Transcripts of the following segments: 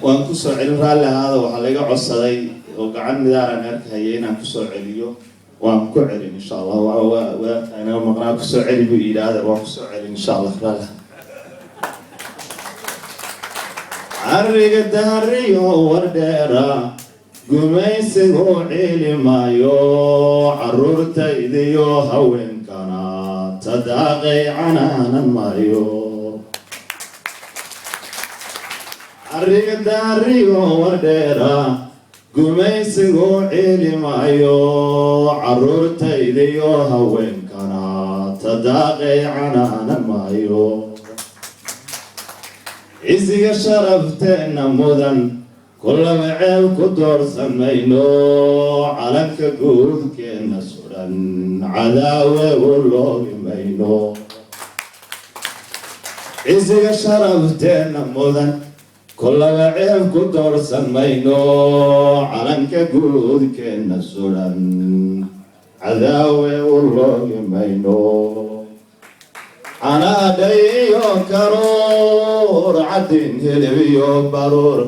Waan kusoo celin, raalli ahaada. Waxaa laga codsaday oo gacan midaaran arkahaya inaan kusoo celiyo. Waan ku celin, insha Allah. Wadaadka inaga maqnaa "kusoo celi" buu yidhaahda. Waan kusoo celin, insha Allah, raalli. Cariga Dahariyo Wardheera gumaysigu cili maayo, caruurtaydiyo haweenkana tadaaqay canaanan maayo. Cariga Dahariyo Wardheera gumaysigu cili maayo, caruurtaydiyo haweenkana tadaaqay canaanan maayo. Cisiga sharafteenna mudan kullaba ceel ku doorsan mayno, calanka guudkeenna suran cadaawe u loogi mayno. Cisiga sharafteenna mudan kullaba ceel ku doorsan mayno, calanka guudkeenna suran cadaawe u loogi mayno. Canaadhay iyo karuur, cadin hilib iyo baruur,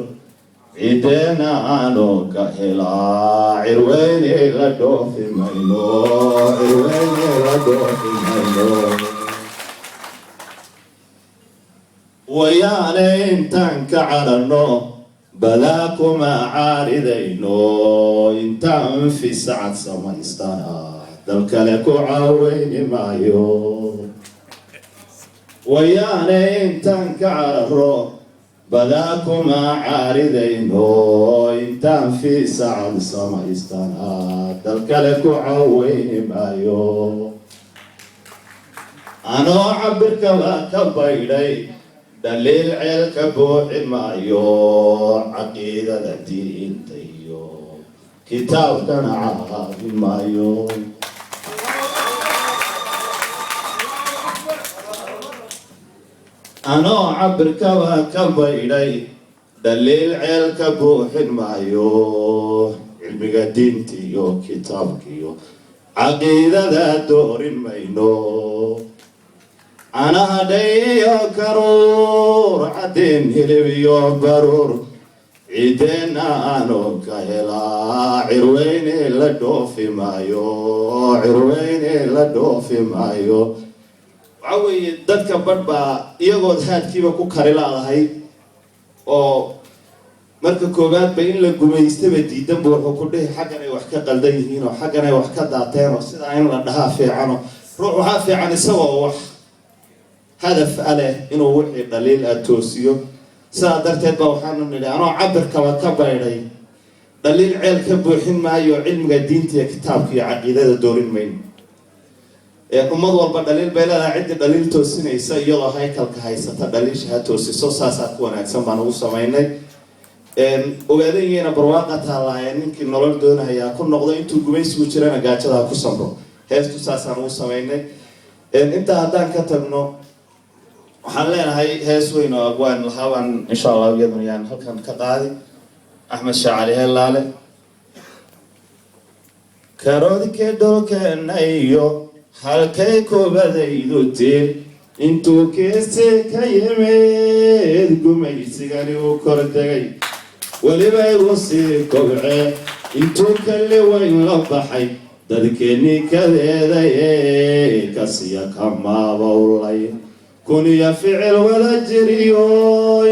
cideena aanu ka helaa, cirweyne la dhoofi mayno, cirweyne la dhoofi mayno. Wayaane intaan ka cararno badaa kuma caaridayno, intaan fisacad samaystana dal kale ku caaweyni maayo. Wayaane intaan ka cararo badaa kuma caaridayno, intaan fiisacad samaystana dal kale ku caweyni maayo. Anoo cabirkaba ka baydhay, dhaliil ceelka buuxi maayo, caqiidada diinta iyo kitaabkana caabi maayo. Anoo cabirkaba ka baydhay, dhaliil ceelka buuxin maayo, cilmiga diinta iyo kitaabkiyo caqiidada doorin mayno. Canahadhay iyo karuur, cadin hilib iyo baruur, ciideenna aanu ka helaa, cirweyne la dhoofi maayo, cirweyne la dhoofi maayo. Waxaa weeye dadka badh baa iyagood haadkiiba ku kari laadahay oo marka koowaadba in la gumaystaba diidan bu wuxuu ku dhihi xaggan ay wax ka qaldan yihiin oo xaggan ay wax ka daateen oo sidaa in la dhahaa fiicano. Ruux waxaa fiican isagoo wax hadaf a leh inuu wixii dhaliil ah toosiyo. Sidaa darteed ba waxaanu nidhi: anoo cabirkaba ka baydhay, dhaliil ceel ka buuxin maayo, cilmiga diinta iyo kitaabka iyo caqiidada doorin mayno. Ummad walba dhaliil bay leedahay. Ciddii dhaliil toosinaysa iyadoo haykalka haysata dhaliilsha ha toosiso, saasaa ku wanaagsan baan ugu samaynay. Ogaadanyena barwaaqa taallaaye, ninkii nolol doonayaa ku noqdo, intuu gumaysigu jirana gaajada ha ku samro. Heestu saasaan ugu samaynay. Intaa haddaan ka tagno, waxaan leenahay hees weyn oo abwaan lahaabaan, insha Allah, iyaduna yaan halkan ka qaadi, Axmed Shaacali Heelaale. Karoodkii dhulkeena iyo halkay kubadaydu tiil, intuu keesi ka yimid gumaysigani uu kor degay, weliba igu sii kobcee, intuu kalli weyn la baxay dadkeennii kadeedaye, kasiya kamaabawlay. Kun iyo ficil wada jiriyo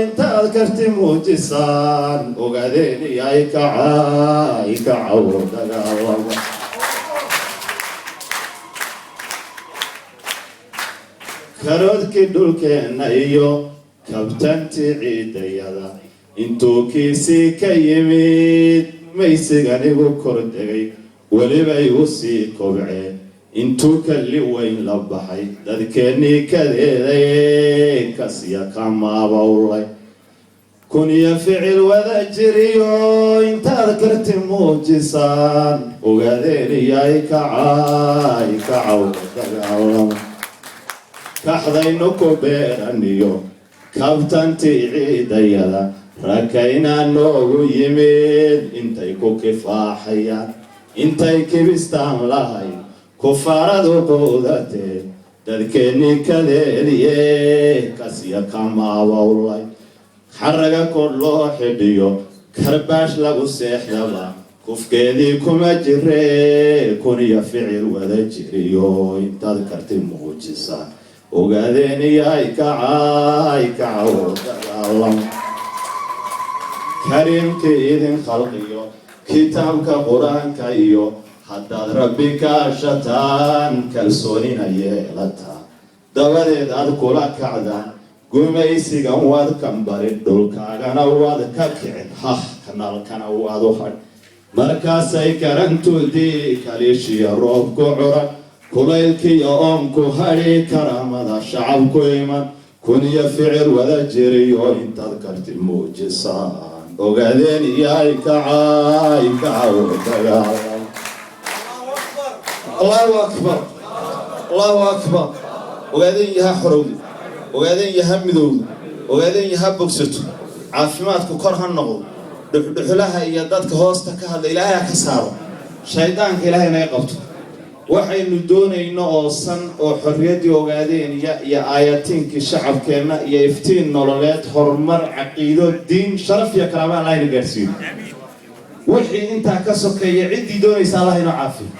intaad karti muujisaan, ogaadeen iyo ay kaca ay kacawo dagaalama. Karoodkii dhulkeenna iyo kabtantii ciidayada, intuu kiisii ka yimid maysiganigu kor degay, weliba igu sii kobcee, intuu kalli weyn la baxay dadkeennii kadeeday, kasiya kamaabawlay. Kun iyo ficil wada jiriyo intaad karti muujisaan, ogaadeen iyo ay kaca ay kacaw dagaalama. Kaxdaynu ku beeraniyo kabtantii ciidayada, rakaynaa noogu yimid intay ku kifaaxayaan, intay kibistaan lahayn kufaaradu quudatee, dadkeennii kadeediye, kasya kamaabawlay. Xaraga kor loo xidhiyo karbaash lagu seexdaba kufkeedii kuma jire. Kun iyo ficil wada jiriyo intaad karti muujisa, Ogaadeen iyay kacay kacaw dagaalam. Kariimkii idin khalqiyo kitaabka Qur-aanka iyo haddaad Rabbi kaashataan, kalsoonina yeelataa, dabadeed aad kula kacdaan, gumaysigan waad kambarin, dhulkaagana waad ka kicin, hah, kanaalkana waad u hadh. Markaasay karantoodii kaliishiya roobku curan, kulaylkiyo oonku hadhi, karaamada shacabku iman. Kun iyo ficil wada jiriyo intaad karti muujisaan, Ogaadeen iyay kacay kacaw dagaalam. Allahu akbar, Allahu akbar. Ogaadeen yaha xorowda, Ogaadeen yaha midowda, Ogaadeen yaha bogsato, caafimaadku kor ha noqdo. Dhuxdhuxulaha iyo dadka hoosta ka hadla Ilaahay ha ka saaro, shaydaanka Ilaahay naga qabto. Waxaynu doonayno oo san oo xorriyaddii Ogaadeenya iyo aayatiinkii shacabkeenna iyo iftiin nololeed, horumar, caqiido, diin, sharaf iyo karaama Allah ina gaadhsiiyo. Wixii intaa ka sokeeya, ciddii doonaysa Allah inoo caafiyo.